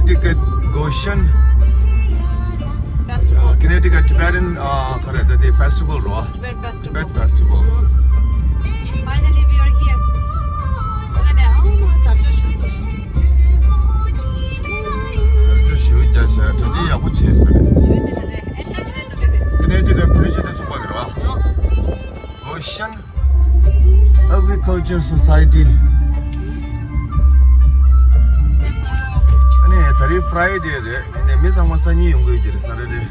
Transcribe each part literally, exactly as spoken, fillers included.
Connecticut Goshen, Festival. Connecticut Tibetan, uh, ག་རེ་ད་དེ་festival རོ། Tibet Festival. Tibet Festival. Finally, we are here. ད་ལྟ་ཞུ་རྒྱ་ཤ་གྲ་སྒྲིག་ཡག་པོ་བྱས་ཟེར། Connecticut བོད་རིགས་སྤྱི་མཐུན་ཚོགས་པ་གི་རོ། Goshen Agriculture Society. ཨ་ནི་ད་རེས་Friday རེད། ཨ་ནི་མི་ཚང་མ་སང་ཉིན་ཡོང་གི་ཡོད་ཀྱི་རེད། Saturday།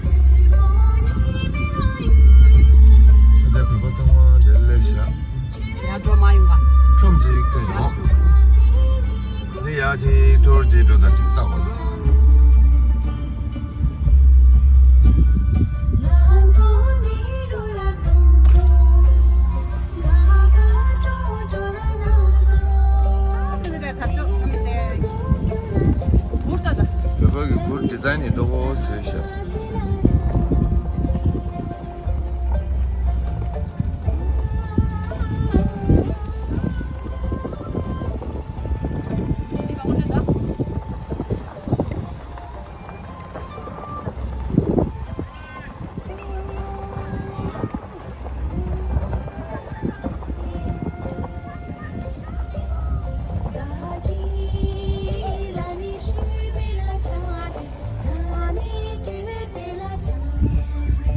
ད་ལྟ་བོད་པ་ཚང་མ་དེ་སླེབས་ཤག་ཡར་འགྲོ་མ་ཡོང་བ། ཁྲོམ་ཅིག་ཐོན་ཡོང་། ཨ་ནི་ཡར་ཅིག་འགྲོ་ཅིག་འགྲོ་དང་ཅིག་ལྟ་བ། བོད་པ་གི་གུར་ཌི་ཛའིན་ནི་ལྟ་བུ་བཟོས་ཤག་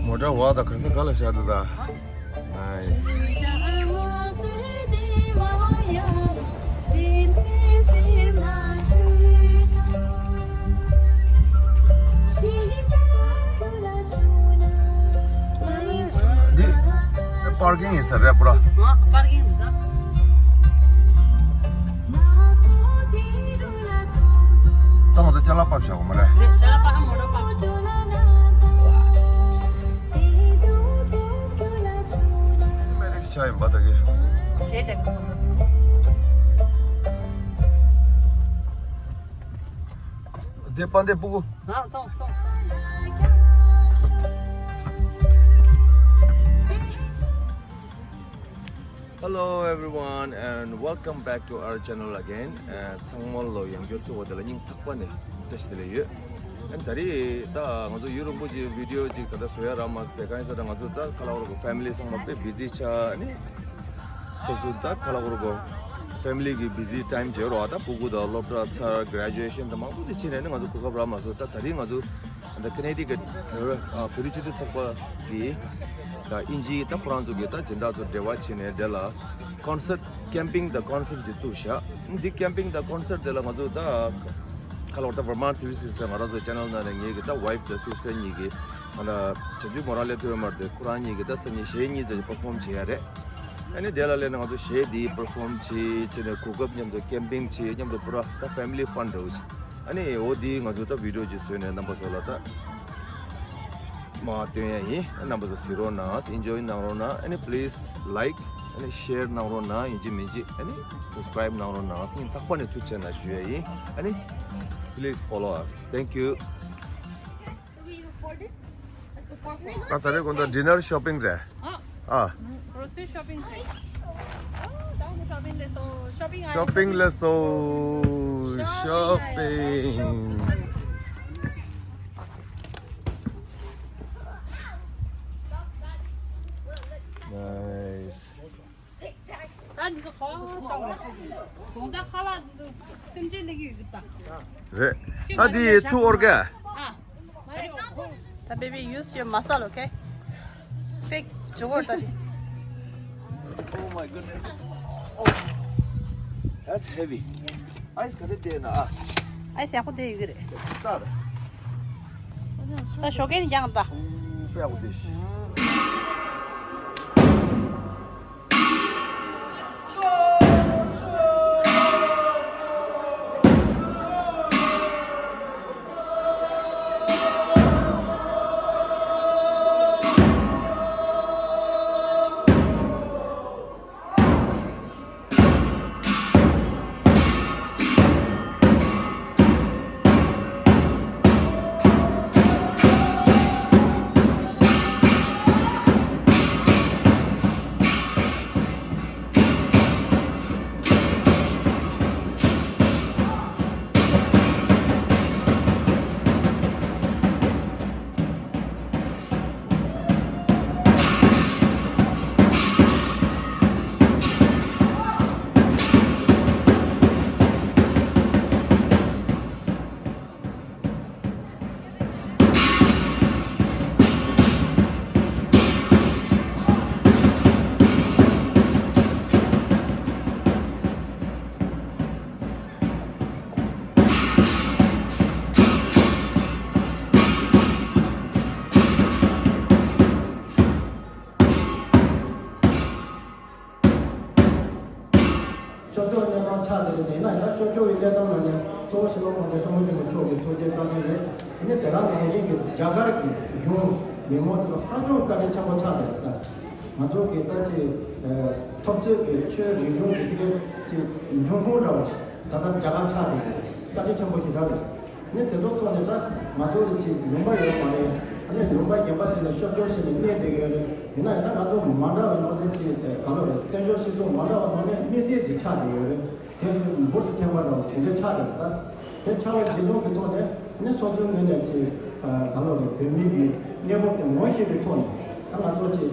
མོ་ཊ་བ་དང་ག་ས་ག་ལ་བཞག་འདུག་ད། Nice. འདི་པར་ཀིང་ཡིན་ས་རེད་པ། ཨ། པར་ཀིང་ཡིན་ད། ད་ང་ཚོ་ཅ་ལག་ཕབ་བཞག་གོ་མ་རེད། རེད། ཅ་ལག་ཕབ་མོ་ཊ་ཕབ། མེ་རིག་ཤ་ཡིན་པ་ད་གི། ཞེས་བྱ་གི། དེ་པ་འདི་སྤུ་གུ། ཨ། ཐོང་ཐོང་ཐོང་། Hello everyone and welcome back to our channel again. ཚང་མ་ལོ་ཡང་བསྐྱར་ཐུག་པ་དེ་ལ་སྙིང་ཐག་པ་ནས་བཀྲ་ཤིས་བདེ་ལེགས་ཡོད། ཨ་ནི་ད་རེས་ད་ང་ཚོ་ཡུན་རིང་པོ་ཅིག་བི་ཌི་ཡོ་ཅིག་ད་ལྟ་བཟོ་ཡ་རག་མ་སོང་སྟེ། གང་ཡིན་ཟེར་ན་ང་ཚོ་ད་ག་ལ་བར་གོ་ཕེ་མི་ལི་ཚང་མ་དཔེ་བི་ཛི་ཆགས། ཨ་ནི་སོ་སོ་ད་ག་ལ་བར་གོ་ཕེ་མི་ལི་གི་བི་ཛི་ཊའིམ་བྱེད་རོགས། ད་སྤུ་གུ་དང་སློབ་གྲྭ་ཚར། གྷི་རེ་ཇུ་ཨེ་ཤན་དང་མང་པོ་དེ་ཕྱིན་ནས་ནི་ང་ཚོ་གོ་སྐབས་རག་མ་སོང་། ད་ད་རེས་ང་ཚོ་ད་ཀ་ནེ་ཊི་ཀཊ་བོད་རིགས་སྤྱི་མཐུན་ཚོགས་པ་གི་ད་དབྱིན་ཇིའི་ད་ཁོ་རང་ཚོ་གི་ད་སྦྱིན་བདག་ཚོ་འབྲེལ་བ་བྱས་ནས་དེ་ལ་ཀོན་སར་ཊི། ཀེམ་པིང་དང་ཀོན་སར་ཊི་ཅིག་བཙུགས་བཞག་འདི་ཀེམ་པིང་དང་ཀོན་སར་ཊི་དེ་ལ་ང་ཚོ་ད་ག་ལ་བར་ད་ཝར་མ་ཊི་ཝི་སི་སི་ཊར་ང་རང་ཚོ་ཆེ་ནལ་ནང་ནས་ངེད་ཀྱི་ད་ཝའིཕ་དང་སི་སི་ཊར་གཉིས་ཀྱི་ང་ད་བྱང་ཆུབ་མོ་རང་སླེབས་ཐུབ་ཡོད་མ་རེད་དེ། ཁོ་རང་གཉིས་ཀྱི་ད་སང་ཉིན་གཞས་གཉིས་ཙམ་ཞིག་པར་ཕོམ་བྱེད་ཡ་རེད། ཨ་ནི་དེ་ལ་སླེབས་ནས་ང་ཚོ་གཞས་འདི་པར་ཕོམ་བྱེད་བྱས་ནས་གོ་སྐབས། མཉམ་དུ་ཀེམ་པིང་བྱེད། མཉམ་དུ་པུ་ར་ད་ཕེ་མི་ལི་ཕན་འདྲ་བོ་བྱེད། ཨ་ནི་འོ་འདི་ང་ཚོ་ད་བི་ཌི་ཡོ་ཅིག་བཟོས་ནས་རྣམ་པ་ཚོ་ལ་ད་མར་སྟོན་ཡ་ཡིན། རྣམ་པ་ཚོ་གཟིགས་རོགས་གནང་། ཨེན་ཇོའི་གནང་རོགས་གནང་། ཨ་ནི་པི་ལི་སི་ལའིཀ། ཨ་ནི་ཤེར་གནང་རོགས་གནང་། ཡིན་གཅིག་མིན་གཅིག་ཨ་ནི་སབ་སི་ཀ་རའིབ་གནང་རོགས་གནང་། སྙིང་ཐག་པ་ནས་ཐུགས་རྗེ་ཆེ་གནང་ཞུ་ཡ་ཡིན། ཨ་ནི་པི་ལི་སི་ཕོ་ལོ་ཨས། Thank you. ད་ད་རེས་དགོང་དག་ཌི་ནར་ཤོ་པིང་རེད། ཨ། ཨ། གྷོ་རོ་སི་རི་ཤོ་པིང་རེད། ཨ། ད་ཤོ་པིང་ལས་སོ། ཤོ་པིང་ལས་སོ། ཤོ་པིང་། ནའིས། ད་འདི་ཚོ་ཁ་ཤོར་བ། དགོང་དག་ཁ་ལག་འདི་ཚོ་སེམས་ཅན་ལེགས་ཡོད་ཀྱི་ད། རེད། ཨ་འདི་ཚུ་འོར་ག་ཨ། ད་baby, use your muscle, okay? Big George, daddy. Oh my goodness. Oh. That's heavy. ཨའི་སི་ག་དེ་བསྡད་ན་ཨ། ཨའི་སི་ཡག་པོ་བསྡད་ཡོད་ཀྱི་རེད། ད་ད། ས་ཞོགས་ཀས་ནི་རྒྱང་ད། ཨུ་དཔེ་ཡག་པོ་བསྡད་ཤི། ཤོར་སྐྱོར་གནས་སྟངས་ཆགས་བསྡད་རེད། ཡིན་ན་ཡང་ཤོར་སྐྱོར་གྱི་གནས་སྟངས་ནང་ནས་གཙོ་བོ་ཞིག་ལ་ཁོང་ཚོ་སྐྱབས་མགོན་ཆེན་པོ་མཆོག་གི་ཐུགས་རྗེ་བཀའ་དྲིན་རེད། དེ་ནས་དེ་ག་ནང་བཞིན་གྱི་རྒྱ་གར་གྱི་གཞུང་མི་མང་ཚོ་ཧ་ཅང་བཀའ་དྲིན་ཆེན་པོ་ཆགས་བསྡད་རེད། ད་ང་ཚོ་གི་ད་ཅི་འཐབ་རྩོད་ཀྱི་ཆོས་རིག་གཞུང་གི་དེ་གའི་ཅི་འབྱུང་ཁུངས་འདྲ་བ་ཞིག་ད་ལྟ་རྒྱ་གར་ཆགས་བསྡད་རེད། བཀའ་དྲིན་ཆེན་པོ་ཞིག་རེད། ནས་དེ་ཚོ་ཐོག་ནས་ད་ང་ཚོ་ལ་ཅིག་ལུང་པ་ཡོད་མ་རེད། ཨ་ནི་ལུང་པ་རྒན་པ་དེ་ལ་ཤོར་སྐྱོར་བྱས་ནས་གནས་བསྡད་ཀྱི་ཡོད་རེད། ཡིན་ན་ཡང་ད་ང་ཚོ་མ་འདྲ་བའི་ནང་ནས་ཅིག་དེ་ག་ལོ་རེད། བཙན་བྱོལ་སྤྱི་ཚོགས་མ་འདྲ་བའི་ནང་ནས་མི་སེར་ཅིག་ཆགས་བསྡད་ཡོད་རེད། དེ་འབུར་དུ་ཐོན་པ་འདྲ་བ་དེ་འདྲ་ཆགས་བསྡད་ཡོད། ད་དེ་ཆགས་པ་རྗེས་ལུང་གི་ཐོག་ནས་ནི་སོ་སོའི་ངོས་ནས་ཅིག་ག་ལོ་རེད། བོད་མི་གི་གནས་བབ་དེ་ངོ་ཤེས་པའི་ཐོག་ནས་ད་ང་ཚོ་ཅིག་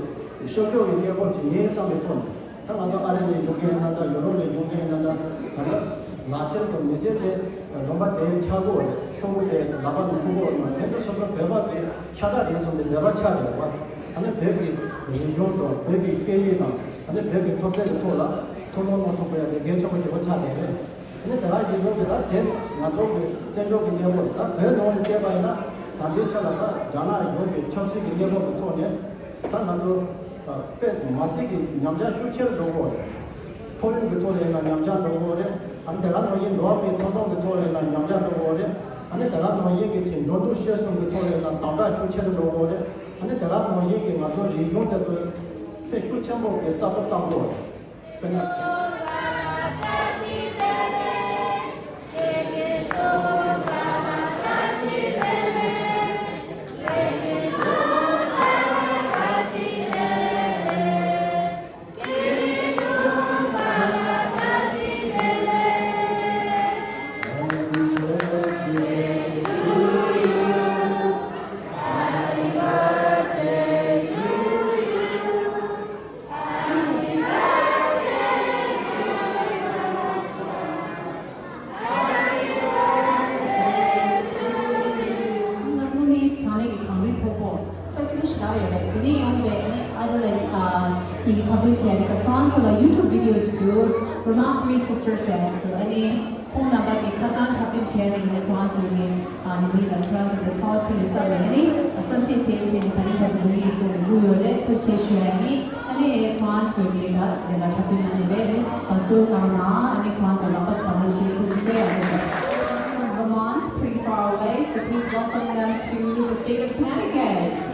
ཤོར་སྐྱོར་གྱི་གནས་བབ་ཅིག་ཡིན་བསམ་པའི་ཐོག་ནས། ད་ང་ཚོ་ཨ་རི་ནས་ཡོང་མཁན་ཡིན་ན་འདྲ། ཡུ་རོབ་ནས་ཡོང་མཁན་ཡིན་ན་འདྲ། ད་ལྟ་ལག་ཁྱེར་དང་མི་སེར་དེ་ལུང་པ་དེའི་ཆག་སྒོ་རེད། ཤོག་བུ་དེ་ལག་པ་ནས་ཕུད་དགོས་རེད། དེ་ཚོ་སོ་སོ་བོད་པ་གི་ཤ་ཁྲག་རེད་སོང་སྟེ་བོད་པ་ཆགས་བསྡད་པ། ཨ་ནི་བོད་ཀྱི་རིག་གཞུང་དང་བོད་ཀྱི་སྐད་ཡིག་དང་ཨ་ནི་བོད་ཀྱི་ཐོབ་ཐང་གི་ཐོག་ལ་ཐུགས་སྣང་གནང་ཐུབ་དགོས་ཡ་དེ་གལ་ཆེན་པོ་ཞེ་པོ་ཆགས་བསྡད་རེད། ཨ་ནི་དེ་ག་ཡིན་ནོ་གི་ད་དེ་ང་ཚོ་གི་བཙན་བྱོལ་གྱི་གནས་བབ་ད་བོད་ནང་ནས་བལྟས་པ་ཡིན་ན་ད་ལྟའི་ཆ་ལ་ད་རྒྱ་ནག་གཞུང་གི་ཆབ་སྲིད་ཀྱི་གནས་བབ་ཀྱི་ཐོག་ནས་ད་ང་ཚོ་དཔེ་མི་སྲིད་ཀྱི་ཉམས་ཆག་ཤུགས་ཆེར་འགྲོ་གི་ཡོད་རེད། ཁོར་ཡུག་གི་ཐོག་ལ་ཡིན་ན་ཉམས་ཆག་འགྲོ་གི་ཡོད་རེད། ཨ་ནི་དེ་ག་ནང་བཞིན་འགྲོ་བ་མིའི་ཐོབ་ཐང་གི་ཐོག་ལ་ཡིན་ན་ཉམས་ཆག་འགྲོ་གི་ཡོད་རེད། ཨ་ནི་དེ་ག་ནང་བཞིན་གྱི་ཅིག་འགྲོ་འདུག་སྤྱོད་གསུམ་གྱི་ཐོག་ལ་ཡིན་ན་དམ་དྲག་ཤུགས་ཆེར་འགྲོ་གི་ཡོད་རེད། ཨ་ནི་དེ་ག་ནང་བཞིན་གྱི་ང་ཚོ་རིག་གཞུང་དེ་ཚོ་དཔེ་ཤུགས་ཆེན་པོ་གི་རྩ་གཏོར་བཏང་གི་ཡོད་རེད། དཔེར་ན། ང་ཁོང་ནི་དྲང་གནས་ཀྱི་གངས་རི་མཐོ་པོ་ས་ཁྱུང་ཞེ་དྲག་ཡོད་རེད། དེ་ནས་ཡོང་བའི་ཨ་ནི་ཨ་ཟོ་ལེ་ཨ་ཡི་གེ་འཁྲབ་སྟོན་བྱས་ཡོད་ས། ཁོང་ཚོ་ལ་YouTube video ཅིག་འདུག Vermont Three Sisters ཟེར་ཡ་ཅིག་འདུག་ཨ་ནི་ཁོང་རྣམ་པ་གི་ཁ་སང་འཁྲབ་སྟོན་བྱས་ནས་ཡིན་ནའི་ཁོང་ཚོ་གི་ཨ་ནི་མི་ལ་ཁོང་ཚོ་གི་ཚོགས་ཚིག་ལ་ས་ལ་ཨ་ནི་བསམ་ཤེས་བྱས་བྱས་ནས་ད་ནི་འཁྲབ་སྟོན་ཡིན་ཟེར་ནས་སྒུག་ཡོད་རེད། ཐུགས་རྗེ་ཆེ་ཞུ་ཡ་ཡིན། ཨ་ནི་ཁོང་ཚོས་ཀྱིས་ད་དེ་ལ་འཁྲབ་སྟོན་གནང་ནས་རེད། རེད། དགའ་བསུ་གནང་ན་ཨ་ནི་ཁོང་ཚོ་ལག་པ་ཞིག་བརྡུང་རོགས་བྱེད། ཐུགས་རྗེ་ཆེ། Vermont, pretty far away, so please welcome them to the state of Connecticut.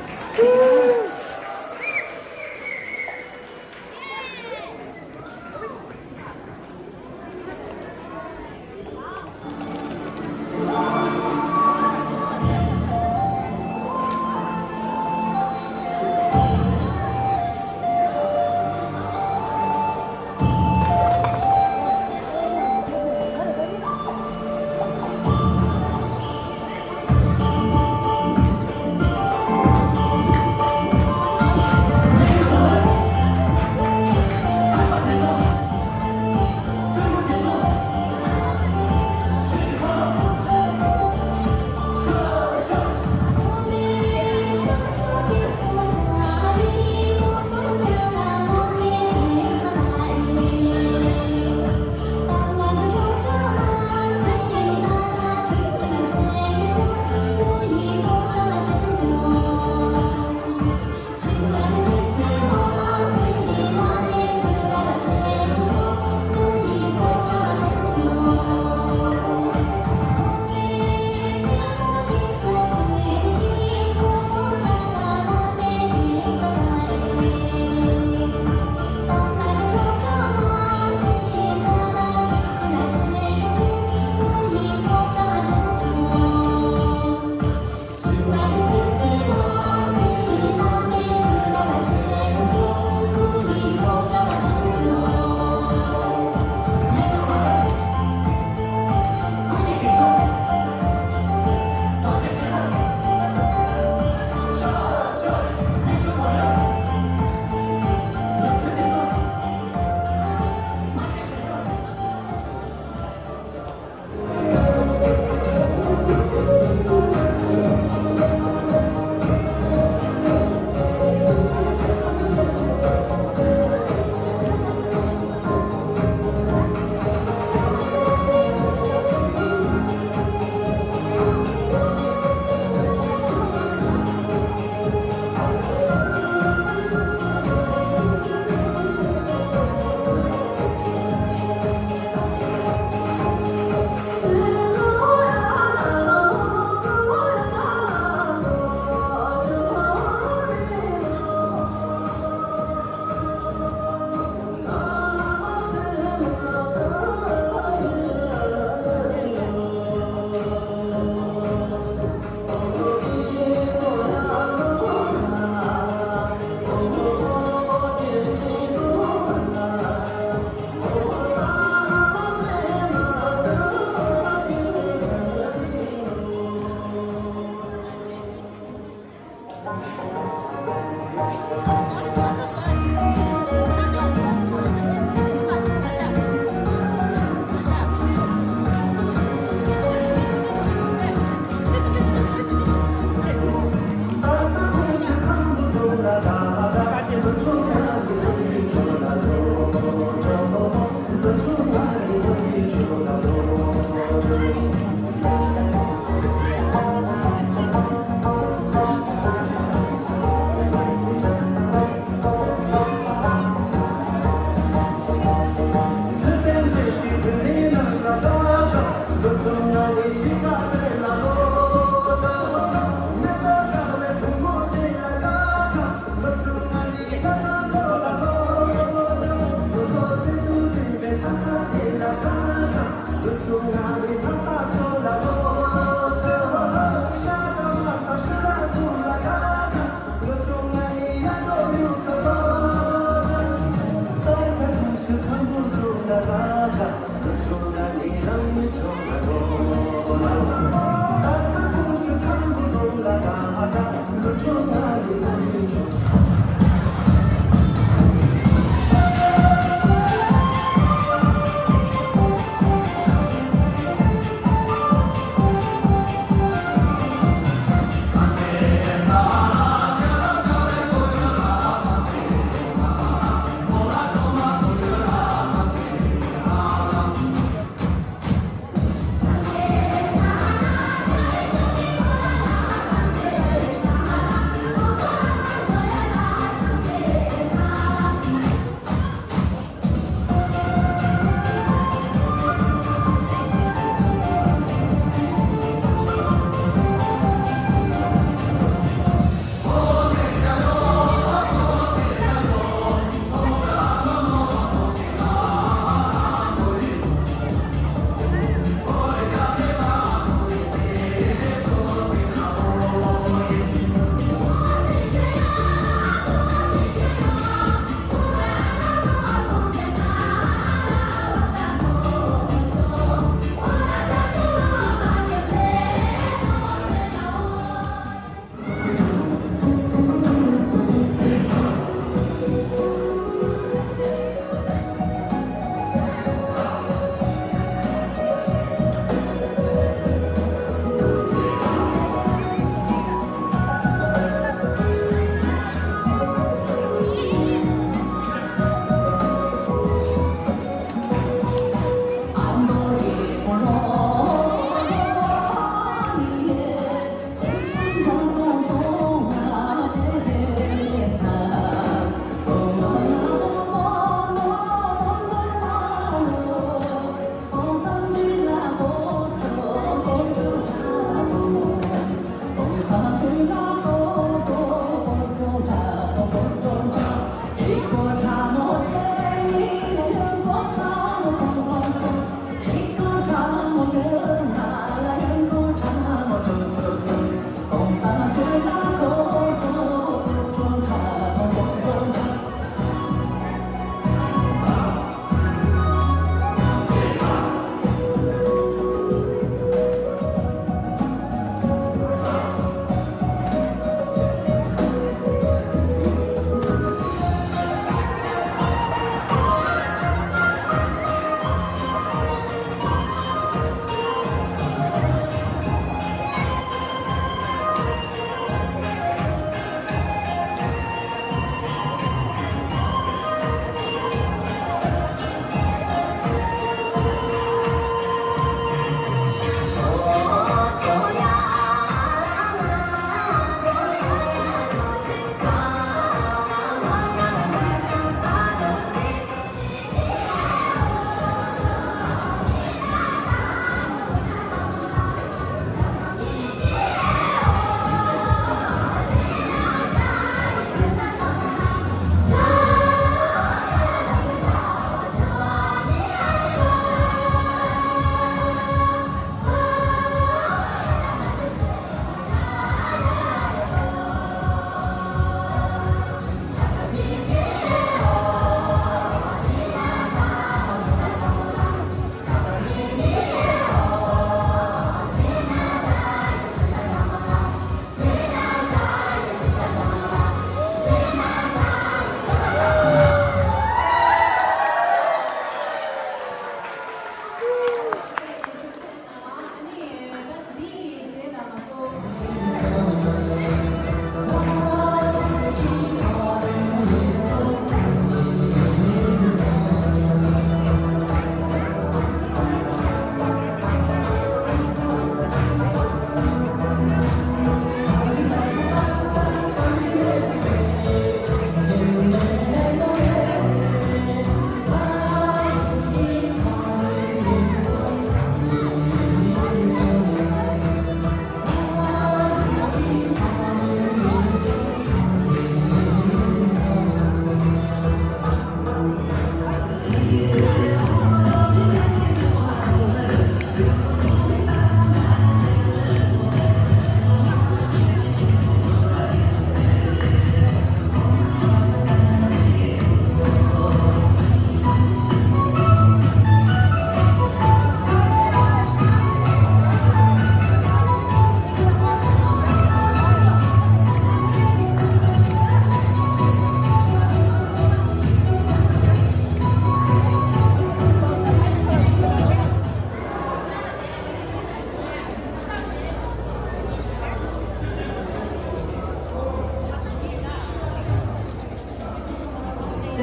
བཀྲ་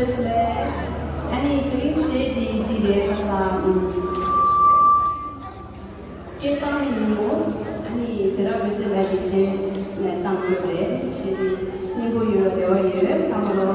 ཤིས་བདེ་ལེགས། ཨ་ནི་དེ་རིང་གཞས་འདི་འདི་རེད་པ་ས། སྐལ་བཟང་ཉིན་མོ། ཨ་ནི་དུས་རབས་འོད་ཟེར་ལགས་ཀྱིས་གཞས་བཏང་ཡོད་རེད། གཞས་འདི་སྙན་པོ་ཡོད་རེ་བ་ཡོད། ཚང་མ་ལོ།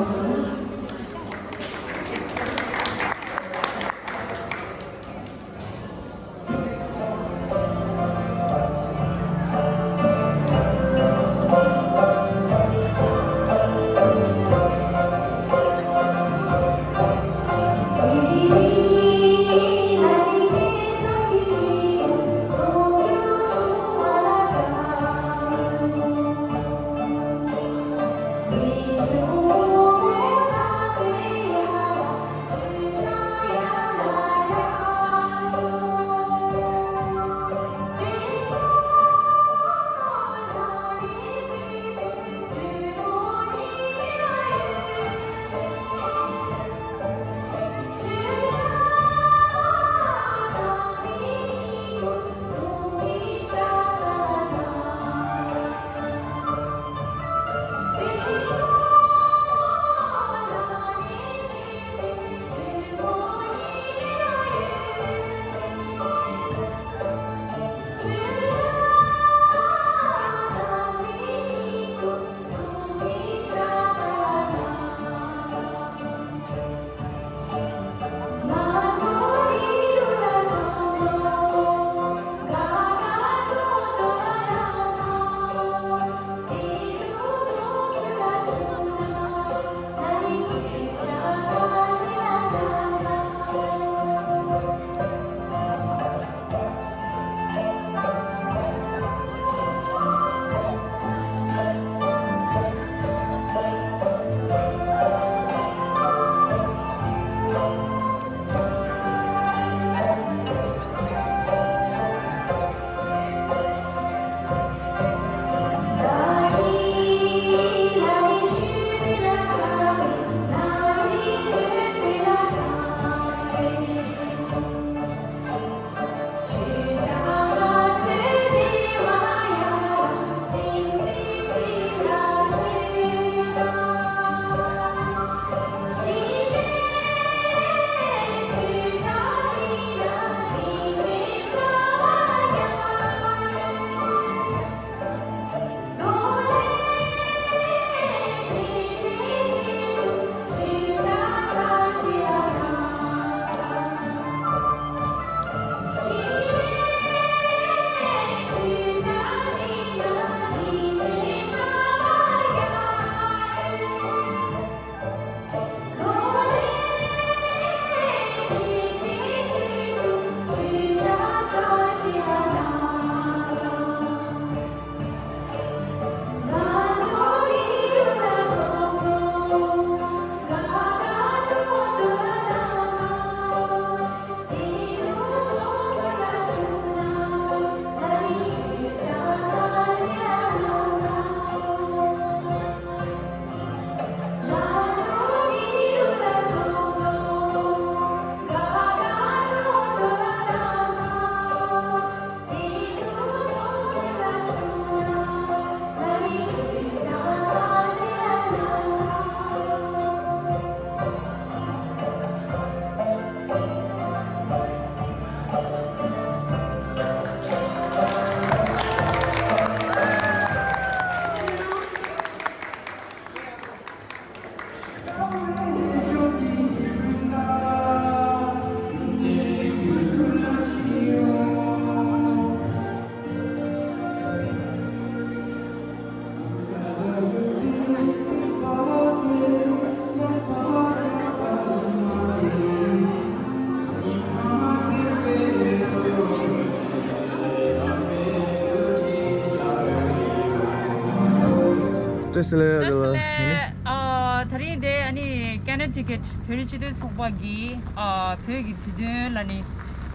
བཀྲ་ཤིས་བདེ་ལེགས། ཨ། ད་རིང་དེ་ཨ་ནི་ཀ་ན་ཊི་ཀེཊ་བོད་རིགས་སྤྱི་མཐུན་ཚོགས་པ་གིས། ཨ། བོད་ཀྱི་དུས་སྟོན་ལ་ནི་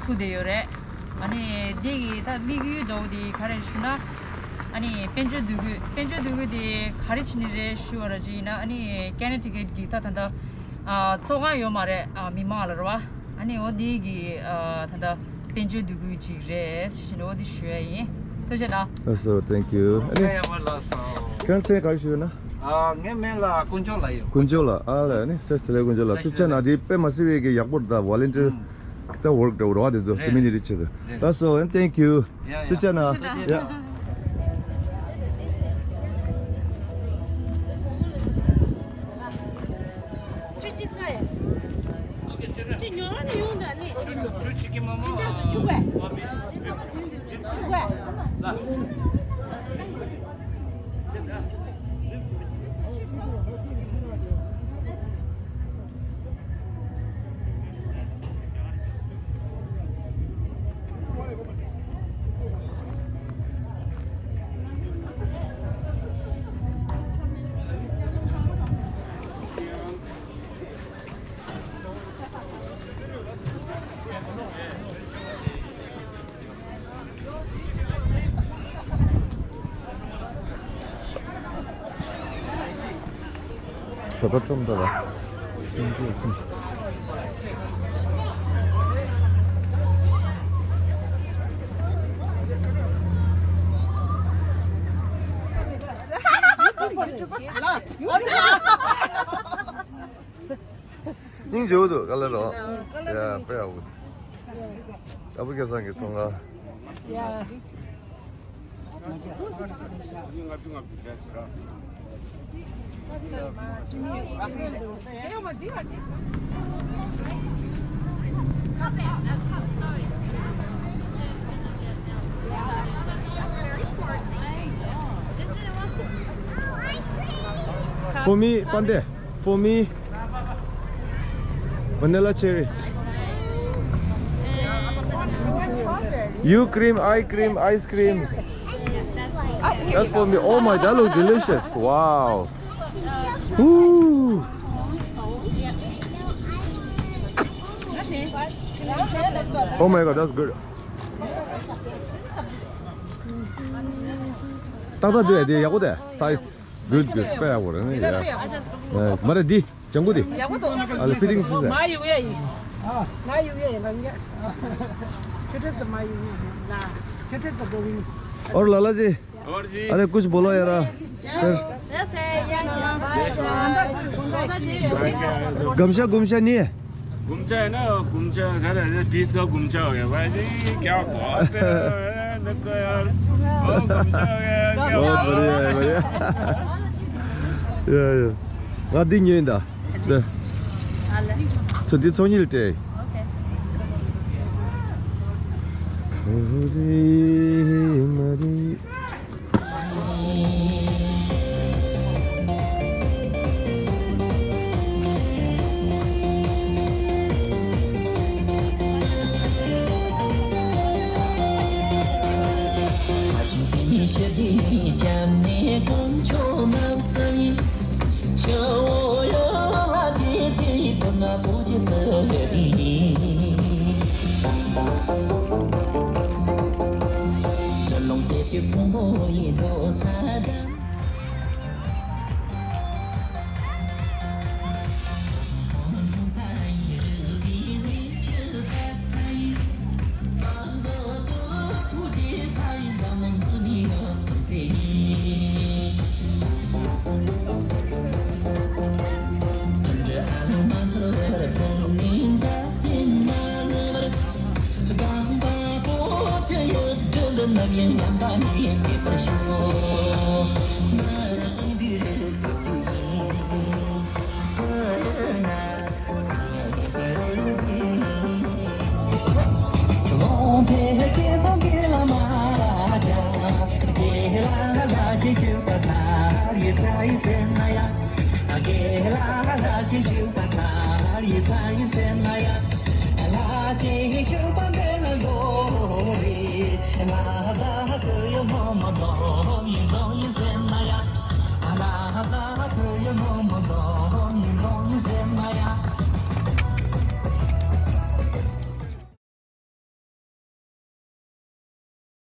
ཚུགས་བསྡད་ཡོད་རེད། ཨ་ནི་འདི་གི་ད་དམིགས་ཡུལ་འདྲ་བོ་དེ་ག་རེ་ཞུ་ན། ཨ་ནི་དཔལ་འབྱོར་འདུ་འགོད། དཔལ་འབྱོར་འདུ་འགོད་དེ་ག་རེ་བྱས་ནས་རེད་ཞུ་བ་ར་ཅིག་ཡིན་ན། ཨ་ནི་ཀ་ན་ཊི་ཀེཊ་གི་ད་ད་ལྟ། ཨ། ཚོགས་ཁང་ཡོད་མ་རེད། ཨ། མི་མང་ལ་རེད་བ། ཨ་ནི་འོ་འདི་གི། ཨ། ད་ལྟ་དཔལ་འབྱོར་འདུ་འགོད་ཅིག་རེད་ཟེར་བཞིན་འོ་འདི་ཞུ་ཡ་ཡིན། ཐུགས་རྗེ་གནང་། ལགས་སོ། Thank you། ཨ་ནི་ཡ་མ་ལགས་སོ། ཁྱེད་མཚན་ག་རེ་ཞུ་ཡོད་ན། ཨ། ངའི་མིང་ལ་དཀོན་མཆོག་ལབ་ཡོད། དཀོན་མཆོག་ལགས། ཨ་ལགས། ཨ་ནི་བཀྲ་ཤིས་བདེ་ལེགས། དཀོན་མཆོག་ལགས། བཀྲ་ཤིས་བདེ་ལེགས། ཐུགས་རྗེ་གནང་། འདི་དཔེ་མ་སྲིད་པའི་གི་ཡག་པོ་རེད། ད་ཝོ་ལན་ཊི་ཡར་ད་ཝོརཀ་འདྲ་བོ་རེད་བ། དེ་ཚོ་ཀོ་མིའུ་ནི་ཊི་ཆེད་དུ། ལགས་སོ། Thank you། ཡ་ཡ། ཐུགས་རྗེ་གནང་། ཡ། བོད་པ་ཁྲོམ་ད་ལ། སྙིང་རྗེ་བོ་འདུག། དཀའ་ལས་རོགས། ཡ། དཔེ་ཡག་པོ་འདུག། ཨ་བུ་སྐལ་བཟང་གི་ཚོང་ཁང་། For me, Pande. For me, vanilla cherry. You cream, I cream, ice cream. That's for me. Oh my, that looks delicious. Wow. Ooh. Oh my God, that's good. ཏག་ཏག་འདུག་ཡ། དེ་ཡག་པོ་དེ། Size good, good. དཔེ་ཡག་པོ་རེད་ནི་ཡ། མ་རེད་འདི། ལྗང་ཁུ་དེ། ཡག་པོ་འདུག། ཨ་ལེ། ཕི་ཊིང་སི་ཟེར། མ་ཡུ་ཡ་ཡིན། ང་ཡུ་ཡ་ཡིན། ང་ཁྱོད་ཁྲིད་ཙམ། མ་ཡུ་ཡ་ཡིན། ང་ཁྱོད་ཁྲིད་ཙམ་གོ་ཡིན། और लाला जी। और जी। अरे कुछ बोलो यार। गमछा गुमछा नहीं है? गुमछा है ना, गुमछा घर है, पीस का गुमछा हो गया भाई जी। क्या बात है। देखो यार, वो गुमछा हो गया, क्या बहुत बात है। बढ़िया है, बढ़िया। या, या। ང་འདི་ཉོས་ཡིན་ད། ཨ་ལེ། ཚོ་འདི་ཚོ་གཉིས་ལ་སྤྲད། ཨོ་ཁེ།